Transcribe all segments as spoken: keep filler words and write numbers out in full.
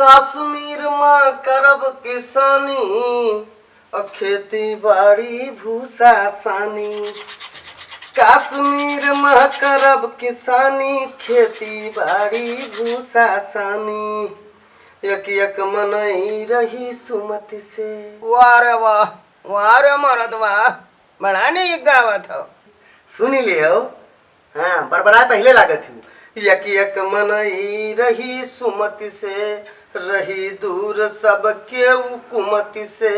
कश्मीर मा करब किसानी, अउर खेती बाड़ी भूसा सानी। कश्मीर मा करब किसानी, खेती बाड़ी भूसा सानी। एक एक मनई रही सुमति से। वाह रे वाह, वाह रे मरद वाह, बड़ा नीक गावत हो। सुनि लियो। हाँ, बरबराए पहिले लागत ही। एक एक मनई रही सुमति से, रही दूर सबके हुकूमति से।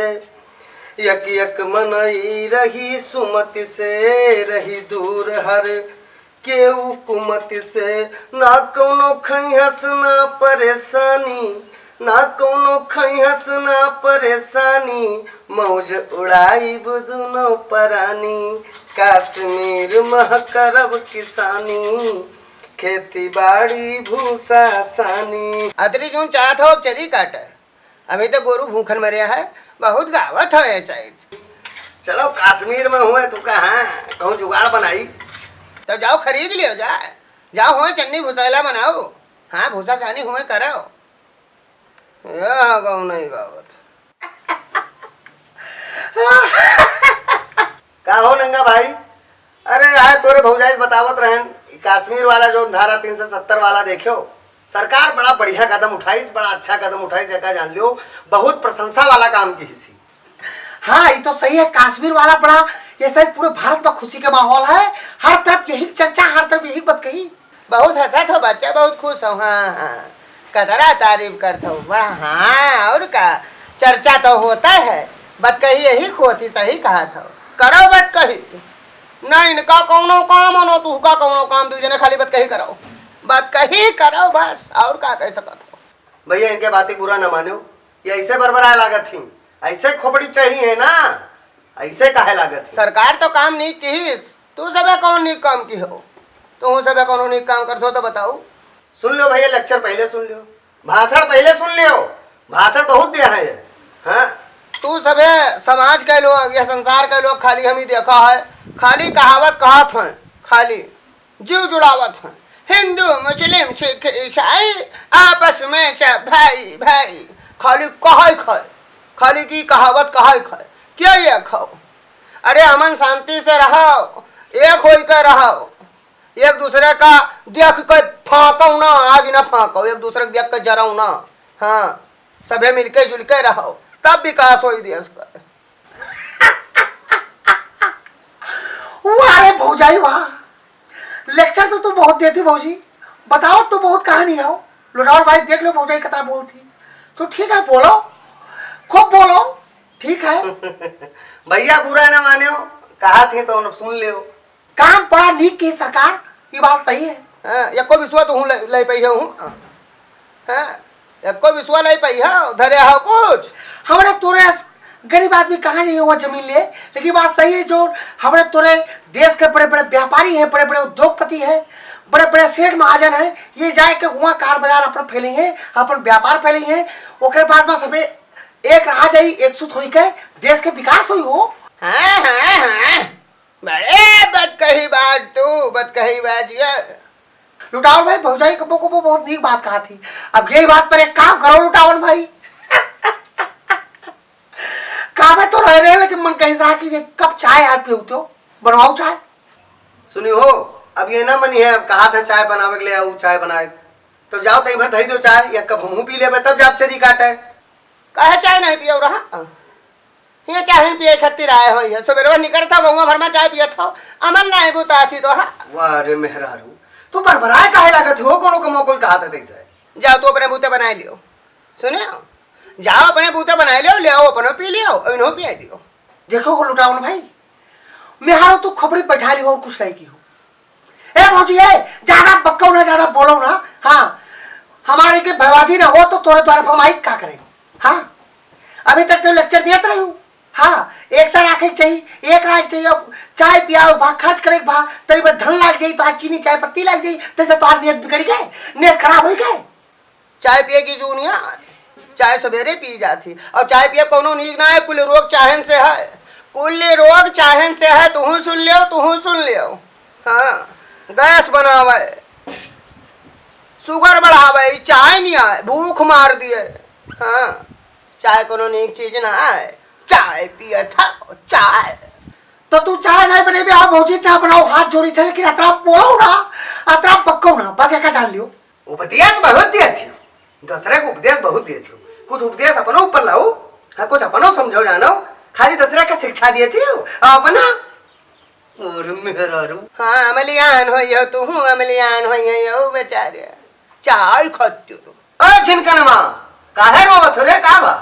एक एक मनई रही सुमति से, रही दूर हर के हुकूमति से। ना कउनो खइहस ना परेसानी, ना कउनो खइहस ना परेसानी, मौज उड़ाइब दुनो परानी। कश्मीर मह करब किसानी, खेती बाड़ी भूसा सानी। अतरी जौन चाहत हो, अब चरी काटे। अभी तो गोरू भूखन मरे है, बहुत गावत हो ये साइड। चलो, कश्मीर में हुए तो कहाँ, कहूँ जुगाड़ बनाई। तो जाओ खरीद लियो जा, जाओ हुए चन्नी भूसैला बनाओ। हाँ, भूसा सानी हुए करो। यह गाँव नहीं गावत। का हो नंगा भाई? अरे, आए तोरे भौजाई बतावत रहन, कश्मीर वाला जो धारा तीन सौ सत्तर वाला देख्यो, सरकार बड़ा बढ़िया कदम उठाइस, बड़ा अच्छा कदम उठाइस, जेका जान लियो, बहुत प्रशंसा वाला काम किहिसी। हाँ, ई तो सही है, कश्मीर वाला बड़ा, ये शायद पूरे भारत में खुशी के माहौल है, हर तरफ यही चर्चा, हर तरफ यही बात कही। बहुत हंसत हो बच्चा, बहुत खुश हो। हाँ, हाँ, कतरा तारीफ करत हो, वाह। हाँ, और का, चर्चा तो होता है, बतकही यही होती, सही कहत हो। करो बतकही, ना इनका कौनो काम, ना तुहका कौनो काम, दुइ जने खाली बतकही करो, बतकही करो बस, और का कह सकत हो। भैया, इनके बातें बुरा न मानो, ये ऐसे बरबराए लागत ही, ऐसे खोपड़ी चढ़ी है ना, ऐसे काहे लागत ही? सरकार तो काम नीक किहिस, तू सबे कौन नीक काम किहो? तू सबे कौनो नीक काम करत हो तो बताओ। सुन लो भैया, lecture पहिले सुन लो, भाषण पहिले सुन लो, भाषण बहुत दिया है ये। हाँ। तू सबे समाज के लोग, ये संसार के लोग खाली हम ही देखा है, खाली कहावत कहत हैं, खाली जीव जुड़ावत हैं। हिंदू, मुस्लिम, सिख, ईसाई, आपस में सब भाई, भाई। खाली कहै खै, खाली की कहावत कहै खै। क्या ये खाओ? अरे अमन शांति से रहो, एक होई के रहो। एक दूसरे का देख के फाँकौ ना, आग ना फाँकौ, एक दूसरे के देख के जरौ ना। हाँ, सभे मिलके जुलके रहो, तब विकास होई देश का। वाह रे भौजाई वाह, lecture तो तू बहुत देती भौजी, बताओ तो बहुत कहानी हो। लुटाओ भाई, देख लो भौजाई कितना बोलती, तो ठीक है बोलो, खूब बोलो, ठीक है। भैया बुरा ना माने हो, कहा थे तो सुन ले हो। काम बड़ा नीक के सरकार, ये बात सही है। हाँ, एको बिसवा तो हूँ ले, ले पाई हूँ। हाँ, एको बिसवा ले पाई है, धरे हो कुछ। हमरे तोरे अस गरीब आदमी कहाँ जाइए वहाँ जमीन ले, लेकिन बात सही है जो हमरे तोरे देश के बड़े बड़े व्यापारी हैं, बड़े बड़े उद्योगपति हैं, बड़े बड़े सेठ महाजन हैं, ये जाए के वहाँ कार बाजार अपन फैली हैं, अपन व्यापार फैली हैं, ओकरे बाद में सभे एक रहा जाई, एक सुत होई के देश के विकास होई हो। हाँ, हाँ, हाँ। बड़े बतकही बाज तू, बतकही बाज ये। लुटावन भाई, भौजाई कबो कबो बहुत नीक बात कहा थी। अब यही बात पर एक काम करो लुटावन भाई। काम में तो रह रहे, लेकिन मन कहीं से रहा कि एक कप चाय यार पीऊ तो, बनवाओ चाय। सुनी हो, अब ये ना मनी है, अब कहा था चाय बनावे के ले आओ, चाय बनाए। तो जाओ तई भर धई दो चाय, एक कप हमहू पी लेबे, तब जाब चरी काटे। काहे चाय नहीं पियो रहा? ये चाहे पिए खातिर आए हो, ये सबेरवा निकलता गौवा भर में चाय पियत हो, अमल ना है बुता थी तो हा। वाह रे मेहरारू, तू बरबराए काहे लागत हो? कोनो कमो कोई कहा था तैसे। जाओ तू अपने बूते बनाए लियो, सुने, जाओ अपने बूते बनाए लियो, ले आओ अपनो पी लियो, इन्हों पिए दियो। देखो हो लुटावन भाई, मेहरारू तू खपड़ी बैठा ली हो और कुछ नहीं की हो। ए भौजी, ए, ज्यादा बक्को ना, ज्यादा बोलो ना। हाँ, हमारे के बर्बादी ना हो तो तोरे द्वारा हम आई का करें? हाँ, अभी तक तो lecture देत रही हूँ। हाँ, एकता राखे के चाहिए, एक राखे के चाहिए। अब चाय पियाओ भा, खर्च करे भा, तरी में धन लाग जाई, तो आज चीनी चाय पत्ती लाग जाई, तैसे तो आज नियत बिगड़ गए, नियत खराब हो गए। चाय पिए की जूनिया, चाय सवेरे पी जाती। और चाय पिए कौनो नीक ना है, कुल रोग चाहन से है, कुल रोग चाहन से है। तुहू सुन लियो, तुहू सुन लियो। हाँ, गैस बनावे, शुगर बढ़ावे, ई चाय नहीं आए, भूख मार दिए। हाँ, चाय कोनो नीक चीज ना आए, चाय पिए था, चाय। तो तू चाय नहीं बनेबे, हाँ भौजी ना बनाओ, हाथ जोड़ी थे, लेकिन अतरा बोलो ना, अतरा बक्को ना, बस एका जान लियो। उपदेश बहुत दिए थे, दूसरे को उपदेश बहुत दिए थे, कुछ उपदेश अपनो ऊपर लाओ, हाँ, कुछ अपनो समझो जानो, खाली दूसरे का शिक्षा दिए थे, अपना और मेहरारू। हाँ, अमलियान होई हो, तू हूँ अमलियान होई हो, यो बेचारे। चाय खातिर। अरे झिनकनमा, काहे रोवत हो रे, का बा?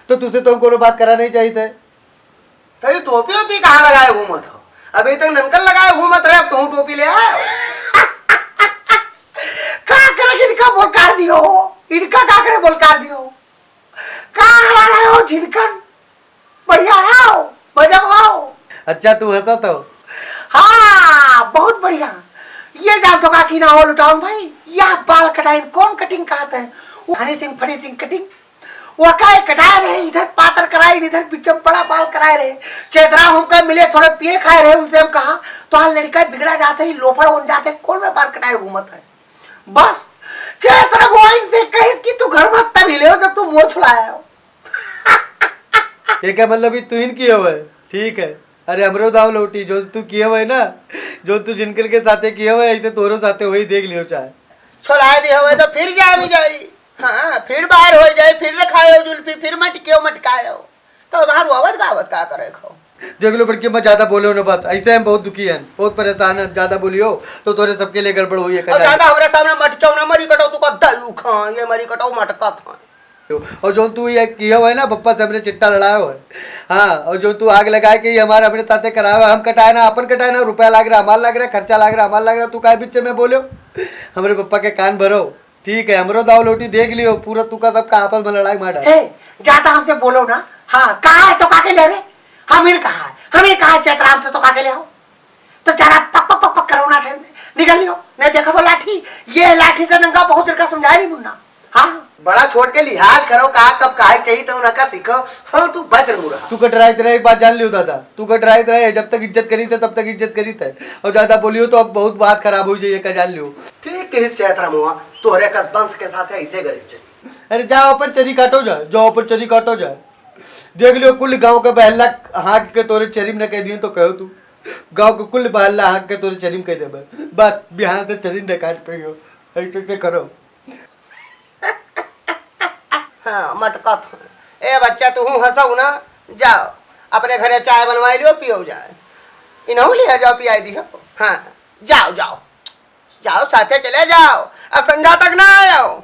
तो तुसे तो हमको बात करा नहीं चाहिए थे। तो ये टोपी ओपी कहाँ लगाए घूमत हो? अभी तक ननकल लगाए घूमत रहे, अब तू टोपी ले आए हो। का करे इनका बोलकार दियो हो? इनका का करे बोलकार दियो हो? का हला रहे हो झिनकन? बढ़िया आओ, मजा आओ। अच्छा, तू हंसत हो? हाँ, बहुत बढ़िया। ये जान तो का की ना हो लुटाऊं भाई, यह बाल कटाई कौन कटिंग कहत है? वो हनी सिंह, फनी सिंह कटिंग। वो का कटाए रहे, इधर पातर कराए, इधर बीच में बड़ा बाल कराए रहे। चैतराम हमका मिले, थोड़े पिए खाए रहे, उनसे हम कहा, "तो हाँ, लड़का बिगड़ा जाते ही लोफड़ बन जाते, कौन में बाल कटाए घूमत है?" बस, चैतराम वो इनसे कहिस कि तू घर में तब हिले हो जब तू मोर छुड़ाया हो। एका मतलब ई तुहिन किए हुए, ठीक है। अरे हमरो दाव लौटी, जो तू किए हुए ना, जो तू झिनकन के साथे किए हुए, इतने तोरो साथे वही देख लियो चाहे। छोलाए दे हुए तो फिर जामी जाई। हाँ, फिर बाहर हो जाए, फिर रखायो जुल्फी, फिर मटकियो मटकायो। तो बाहर आवत गावत का करे खो? देख लो बड़की, मैं ज्यादा बोलो ना बस, ऐसे हम बहुत दुखी हैं, बहुत परेशान हैं, ज्यादा बोलियो तो तोरे सबके लिए गड़बड़ हुई है और कल। ज्यादा हमारे सामने मटकियो ना मरी कटो, तू का दलू खा, ये मरी कटो मटका था। और जौन तू ये किया हुआ है ना, पप्पा से हमरे चिट्टा लड़ाया हुआ है। हाँ, और जौन तू आग लगाए के ये हमारे, हमरे साथे कराया हुआ है, हम कटाए ना, अपन कटाए ना, रुपया लाग रहा, हमार लाग रहा, खर्चा लाग रहा, हमार लाग रहा, तू काहे बीच में बोलो? हमरे पप्पा के कान भरो, ठीक है, हमरो दाव लौटी देख लियो, पूरा तुका सबका आपस में लड़ाई मार डाल। ए, ज्यादा हमसे बोलो ना। हाँ, कहा है तो का के ले रे? हम ही कहा है, हम ही कहा है चैतराम से तो का के ले आओ। तो जरा पक पक पक पक करो ना, ठहर से निकल लियो। नहीं देखो तो लाठी, ये लाठी से नंगा बहुत देर का समझाए नहीं मुन्ना। हाँ। बड़ा छोट के लिहाज करो, का कब काहे चाहिए तो उनका सीखो। हो तू बच मुड़ा। तू कटराइत रहे, एक बात जान लियो दादा, तू कटराइत रहे, जब तक इज्जत करी थे तब तक इज्जत करी थे, और ज्यादा बोलियो तो अब बहुत बात खराब हो जाइए का, जान लियो। ठीक कहिस चैतरामुआ, तोहरे कस वंश के साथ ऐसे गरीब चली। अरे जाओ अपन चरी काटो जा, जाओ अपन चरी काटो जा। देख लियो कुल गांव के बहला हाँक के तोरे चरी में न कह दियो तो कहो तू। गांव के कुल बहला हाँक के तोरे चरी में कह देबे। बस बिहान से चरी न काट पाइयो। ऐसे ऐसे करो। हाँ, मटकत हूँ। ए बच्चा, तू हूँ हंसऊ ना, जाओ, अपने घरे चाय बनवाई लियो, पियो जाए। इन्हों लिया जाओ, पियाई दियो। हाँ, जाओ, जाओ, जाओ, साथे चले जाओ, अब संझा तक ना आयो।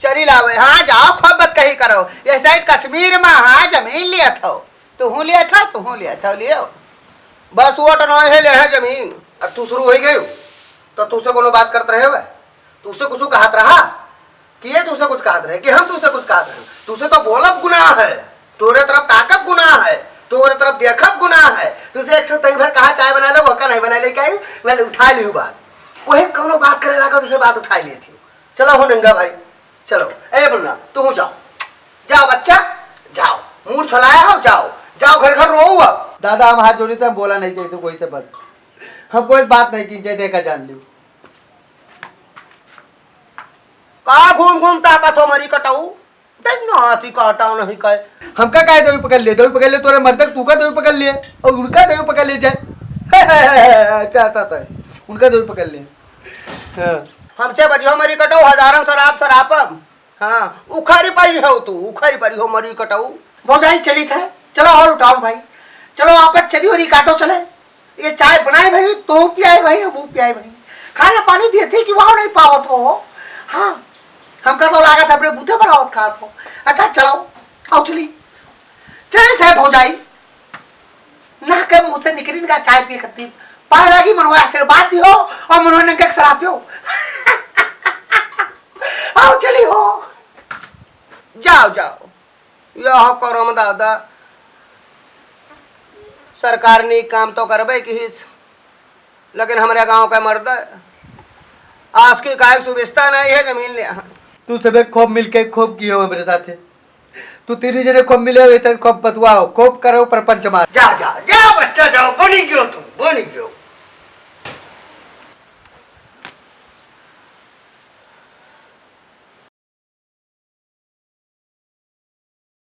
चरी लावे, हाँ, जाओ, खूब बतकही करो। ये साइड कश्मीर में, हाँ, जमीन लिया था, तू हूँ लिया था, तू हूँ लिया था, लियो। बस वोट ना है, ले है जमीन। अब तू शुरू हो गई, तो तू से कोनो बात करत रहे बे? तू से कुछ कहत रहा? कि ये तुसे कुछ कहत रहे, कि हम तुसे कुछ कहत रहे? तुसे तो बोलब गुनाह है, तोरे तरफ ताकब गुनाह है, तोरे तरफ देखब गुनाह है। तुसे एक ठो तई भर कहा चाय बना ले, वहका नहीं बना ले, क्या यू? मैं उठा लियो बात। वही कौनो बात करे लागा, तुसे बात उठा लेती हूँ। चलो हो नंगा भाई, चलो। ए मुन्ना, तू हूँ जाओ, जाओ बच्चा, जाओ, मूड छलाया हो, जाओ, जाओ घर घर रो अब। दादा, हम हाथ जोड़ी थे, हम बोला नहीं चाहिए तो कोई से बस, हम कोई बात नहीं की चाहिए, देखा जान लियो। का घूम घूम ताकत हो मरी कटाऊ? देख ना हंसी काटा नहीं कहे। हमका काहे देवी पकड़ लिए? देवी पकड़ लिए तोरे मर्द, तू का देवी पकड़ लिए? और उनका देवी पकड़ लिए जाए। अच्छा, अच्छा, अच्छा। उनका देवी पकड़ लिए। हाँ। हमसे बजियो मरी कटाऊ, हजारन शराब शराब। हाँ, उखारी परी हो तू, उखारी परी हो मरी कटाऊ। भौजाई चली थे, चलो और उठाओ भाई, चलो आप चली और काटो चले। ये चाय बनाए भाई, तो पियाए भाई, वो पियाए भाई, खाना पानी दिए थे कि वहाँ नहीं पावत हो। हाँ, हमका तो लागत अपने बूते बनावत खात हो। अच्छा चलो, आओ चली, चली थे भौजाई, ना के मुँह से निकली ना चाय पिए खत्ती, पाए लागी मनवा आशीर्वाद दियो और मनवा नंगे शराब पियो। आओ चली हो। जाओ, जाओ। यह करम दादा, सरकार नीक काम तो करबे किहिस, लेकिन हमरे गांव का मर्द आज की काहे सुविस्ता नहीं है जमीन ले। तू सबे खूब मिलके खूब कियो हमरे साथे। तू तीनों जने खूब मिले हो, इतने खूब बतुआओ, खूब करो प्रपंच मार। जा, जा, जा बच्चा, जाओ, बनी गयो तुम, बनी गयो।